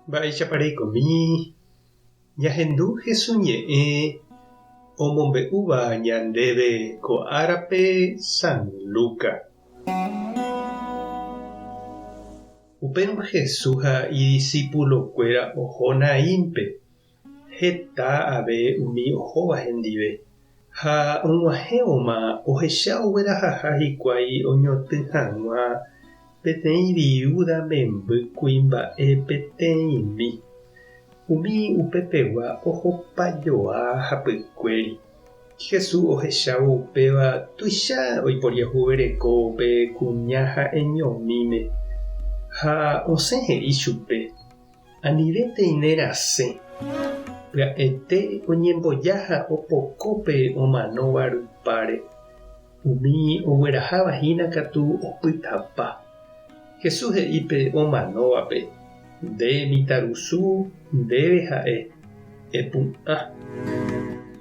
Mba'éichapa reikomi ñahendu Hesu ñe'ẽ omombe'úva ñandéve ko árape San Luca. Upérõ Jesús ha idisipulokuéra oho Naínpe, heta ave umi ohóva hendive. Ha og̃uahẽvoma ohecha oguerahaha hikuái oñotỹ hag̃ua peteĩ viúda memby kuimba'e peteĩmi. Umi upepegua ohopa joa hapykuéri. Jesús ohechávo upéva tuicha oiporiahuvereko upe kuña ha'eñomíme, ha osẽ he'i chupe, Anivétei ne rasẽ. Pya'ete oñemboja ha opoko pe omanóva rupáre. Umi ogueraháva hína katu opytapa. Jesús he'i pe omanóvape, Nde mitãrusu, ndéve ha'e, epu'ã.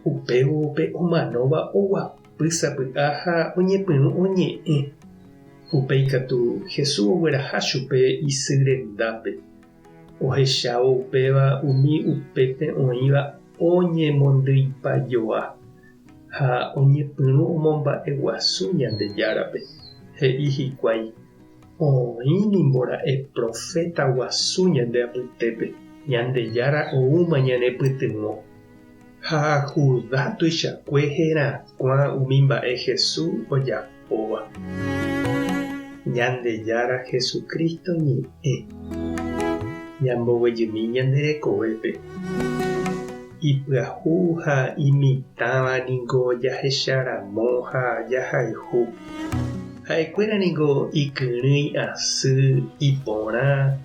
Upévo pe omanóva oguapy sapy'a ha oñepyrũ oñe'ẽ. Upéi katu Jesús ogueraha chupe isy rendápe. Ohechávo upéva umi upépe oĩva oñemondyipajoa ha oñepyrũ omomba'eguasu Ñandejárape. He'i hikuái, Oĩ nimbora'e proféta guasu ñande apytépe, Ñandejára oúma ñanepytyvõ. Ha Judá tuichakue herakuã umi mba'e Jesús ojapóva. Ñandejára Jesucristo ñe'ẽ. Ñamboguejymi ñande rekovépe. Ipyahu ha imitãva ningo jahecharamo ha jahayhu. Ha'ekuéra ningo ikyrỹi asy, iporã,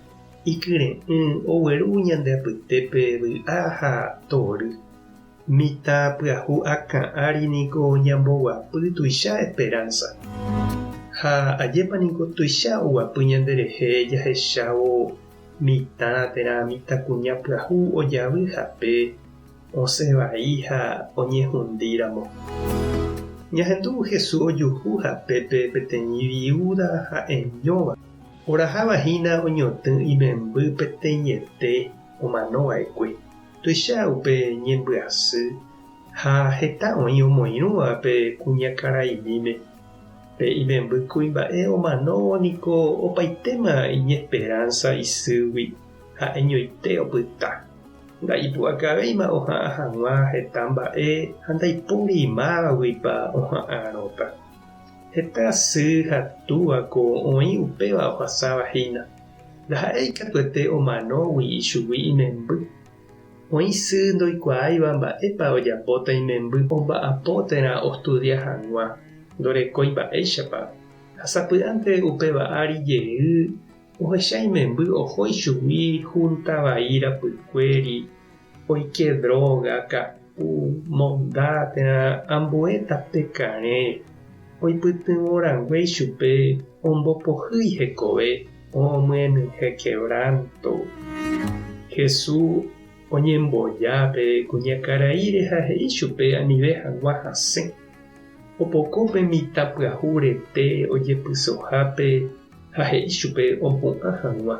ikyre'ỹ, ogueru ñande apytépe vy'a ha tory. Mitã pyahu akã ári niko ñamboguapy tuicha esperanza. Ha ajépa niko tuicha oguapy ñanderehe jahechávo mitã térã mitãkuña pyahu ojavy hape osẽ vai ha oñehundíramo. Ñahendu Jesús ojuhu hapépe peteĩ viúda ha'eñóva, oraháva hína oñotỹ imemby peteĩete omano va'ekue. Tuicha upe ñembyasy ha heta oĩ omoirũva pe kuñakaraimíme. Pe imemby kuimba'e omanóvo niko opaitéma iñesperánsa isýgui ha'eñoite opyta. Nda'ipu'akavéima oha'ã hag̃ua heta mba'e ha ndaipóri mávaguipa oha'ãrõta. Heta sy ha túvako oĩ upéva ohasáva hína. Ndaha'éi katuete omanógui ichugui imemby. Oĩ sy ndoikuaáiva mba'épa ojapóta imemby omba'apo térã ostudia hag̃ua, ndorekói mba'éichapa, ha sapy'ánte upéva ári jey ohecha imemby oho ichugui húnta vai rapykuéri, oike dróga, ka'u, monda térã ambue tape karẽ, oipytyvõ rangue ichupe ombopohýi hekove omyenyhẽ quebranto. Jesús oñemboja pe kuñakaraíre ha he'i chupe anive hag̃ua hasẽ. Opoko pe mitã pyahu rete ojepysohápe ha he'i chupe opu'ã hag̃ua.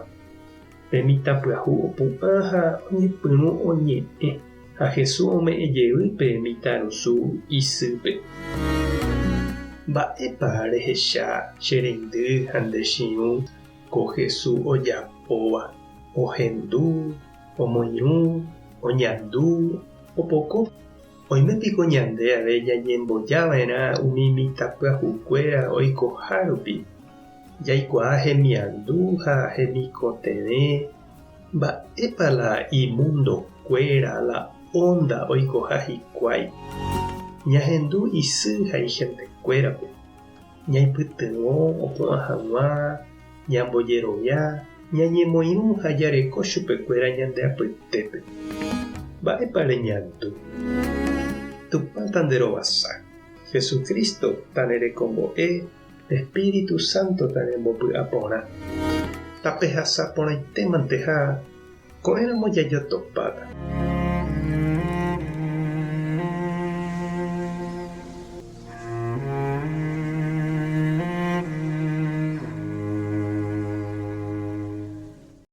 Pe mitã pyahu opu'ã ha oñepyrũ oñe'ẽ, ha Jesús ome'ẽ jey pe mitãrusu isýpe. Mba'épa rehecha che reindy ha nde chiũ ko Jesús ojapóva? Ohendu, omoirũ, oñandu, opoko. Oime piko ñande ave ñañemboja va'erã umi mitãpyahukuéra oikoha rupi, jaikuaa hemiandu ha hemikotevẽ, mba'épa la imundokuéra, la ónda oikoha hikuái. Ñahendu isy ha ihentekuérape, ñaipytyvõ opu'ã hag̃ua, ñambojerovia, ñañemoirũ ha jareko chupekuéra ñande apytépe. Mba'épa reñandu? Tupã tanderovasa, Jesucristo tanerekombo'e, Espíritu Santo tanembopy'aporã. Tapehasa porãitémante ha ko'ẽramo jajotopáta.